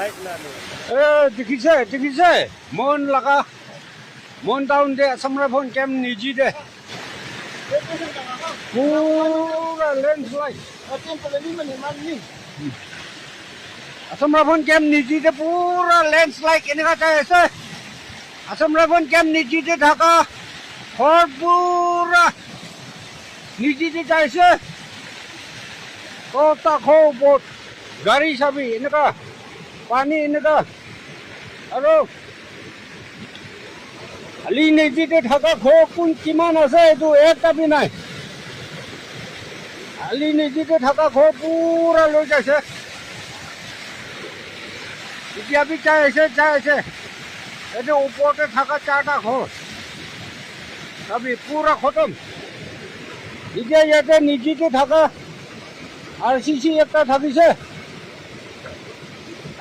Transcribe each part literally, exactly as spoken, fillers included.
এ, দেখিছে, দেখিছে? মন লগা, মন টাউন দে, আছাম ৰাইফল কেম্প নিজি দে। পুৰা লেণ্ডশ্লাইড। আছাম ৰাইফল কেম্প নিজিতে পুৰা লেণ্ডশ্লাইড এনেকুৱা চাই আছে। আছাম ৰাইফল কেম্প নিজিতে থকা ঘৰ পুৰা নিজিতে চাইছে। কটা খৌ বট গাড়ী চাবি এনেকুৱা পানী এনেকুৱা আৰু আলি নিজিতে থকা ঘৰ কোন কিমান আছে এইটো এটা বি নাই। আলি নিজিতে থকা ঘৰ পুৰা লৈ যাইছে। এতিয়া বি চাই আছে, চাই আছে। এইটো ওপৰতে থকা চাৰিটা ঘৰ চাবি পুৰা খতম। এতিয়া ইয়াতে নিজিতে থকা আৰ চি চি একটা থাকিছে।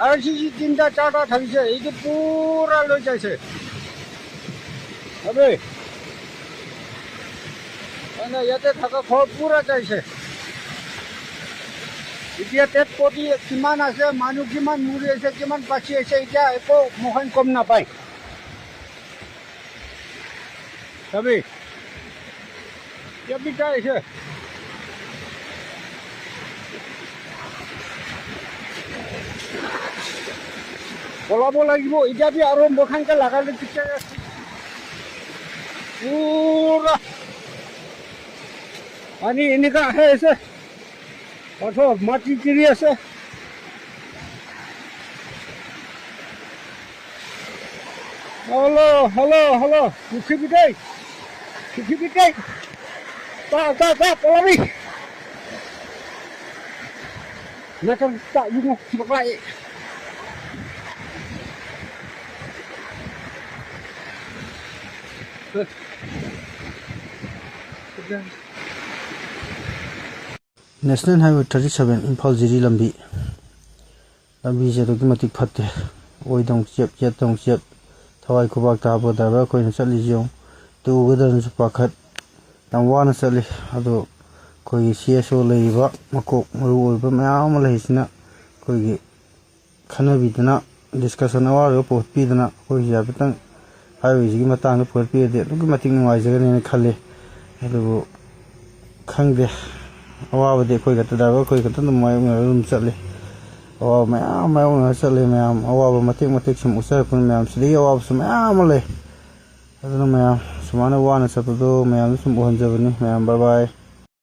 আৰ চি চি তিনিটা চাৰিটা থাকিছে, এইটো পুৰা লৈ যাইছে। আবে, মানে ইয়াতে থকা ঘৰ পুৰা যাইছে। এতিয়া টেট পতি কিমান আছে, মানুহ কিমান মৰি আছে, কিমান বাচি আছে, এতিয়া একো মহান গম নাপায়। চাবি, ইয়াত বিদ্যা আহিছে। পলাব লাগিব, এতিয়া বি আৰু মখানকে লাগালে তেতিয়া পুৰা পানী এনেকা আহে আছে। অথ মাটি কিনি আছে। Hello, hello, hello. Sukibitay. Sukibitay. Ta, ta, ta, palabi. Nakakita yung maklay. National Highway thirty seven, Imphal Jiri ꯂꯝꯕꯤ꯫ ꯂꯝꯕꯤꯁꯦ ꯑꯗꯨꯛꯀꯤ ꯃꯇꯤꯛ ꯐꯠꯇꯦ꯫ ꯑꯣꯏꯗ ꯑꯃꯨꯛ ꯆꯦꯞ, ꯌꯦꯠꯇ ꯑꯃꯨꯛ ꯆꯦꯞ꯫ ꯊꯋꯥꯏ ꯈꯨꯕꯥꯛꯇ ꯍꯥꯞꯄ ꯗ꯭ꯔꯥꯏꯚꯔ ꯑꯩꯈꯣꯏꯅ ꯆꯠꯂꯤꯁꯤ ꯌꯦꯡꯉꯨ꯫ ꯇꯨꯒꯗ꯭ꯔꯅꯁꯨ ꯄꯥꯈꯠ꯫ ꯌꯥꯝ ꯋꯥꯅ ꯆꯠꯂꯤ꯫ ꯑꯗꯣ ꯑꯩꯈꯣꯏꯒꯤ ꯁꯤ ꯑꯦꯁ ꯑꯣ ꯂꯩꯔꯤꯕ ꯃꯀꯣꯛ ꯃꯔꯨ ꯑꯣꯏꯕ ꯃꯌꯥꯝ ꯑꯃ ꯂꯩꯔꯤꯁꯤꯅ ꯑꯩꯈꯣꯏꯒꯤ ꯈꯟꯅꯕꯤꯗꯅ, ꯗꯤꯁꯀꯁꯟ ꯑꯋꯥꯔꯒ ꯄꯨꯈꯠꯄꯤꯗꯅ, ꯑꯩꯈꯣꯏꯒꯤ ꯍꯥꯏꯐꯦꯠꯇꯪ ꯍꯥꯏꯋꯦꯁꯤꯒꯤ ꯃꯇꯥꯡꯗ ꯄꯨꯈꯠꯄꯤꯔꯗꯤ ꯑꯗꯨꯛꯀꯤ ꯃꯇꯤꯛ ꯅꯨꯡꯉꯥꯏꯖꯒꯅꯤꯅ ꯈꯜꯂꯤ꯫ ꯑꯗꯨꯕꯨ ꯈꯪꯗꯦ, ꯑꯋꯥꯕꯗꯤ ꯑꯩꯈꯣꯏ ꯈꯛꯇ, ꯗ꯭ꯔꯥꯏꯚꯔ ꯑꯩꯈꯣꯏ ꯈꯛꯇ ꯑꯗꯨꯝ ꯃꯥꯌꯣꯛꯅꯔꯒ ꯑꯗꯨꯝ ꯆꯠꯂꯤ꯫ ꯑꯋꯥꯕ ꯃꯌꯥꯝ ꯃꯥꯌꯣꯛꯅꯔꯒ ꯆꯠꯂꯤ꯫ ꯃꯌꯥꯝ ꯑꯋꯥꯕ ꯃꯇꯦꯛ ꯃꯇꯦꯛ ꯁꯨꯝ ꯎꯠꯆꯔꯛꯄꯅꯤ꯫ ꯃꯌꯥꯝ ꯁꯤꯗꯒꯤ ꯑꯋꯥꯕꯁꯨ ꯃꯌꯥꯝ ꯑꯃ ꯂꯩ꯫ ꯑꯗꯨꯅ ꯃꯌꯥꯝ ꯁꯨꯃꯥꯏꯅ ꯋꯥꯅ ꯆꯠꯄꯗꯣ ꯃꯌꯥꯝꯗ ꯁꯨꯝ ꯎꯍꯟꯖꯕꯅꯤ꯫ ꯃꯌꯥꯝ ꯕꯥꯏ ꯕꯥꯏ꯫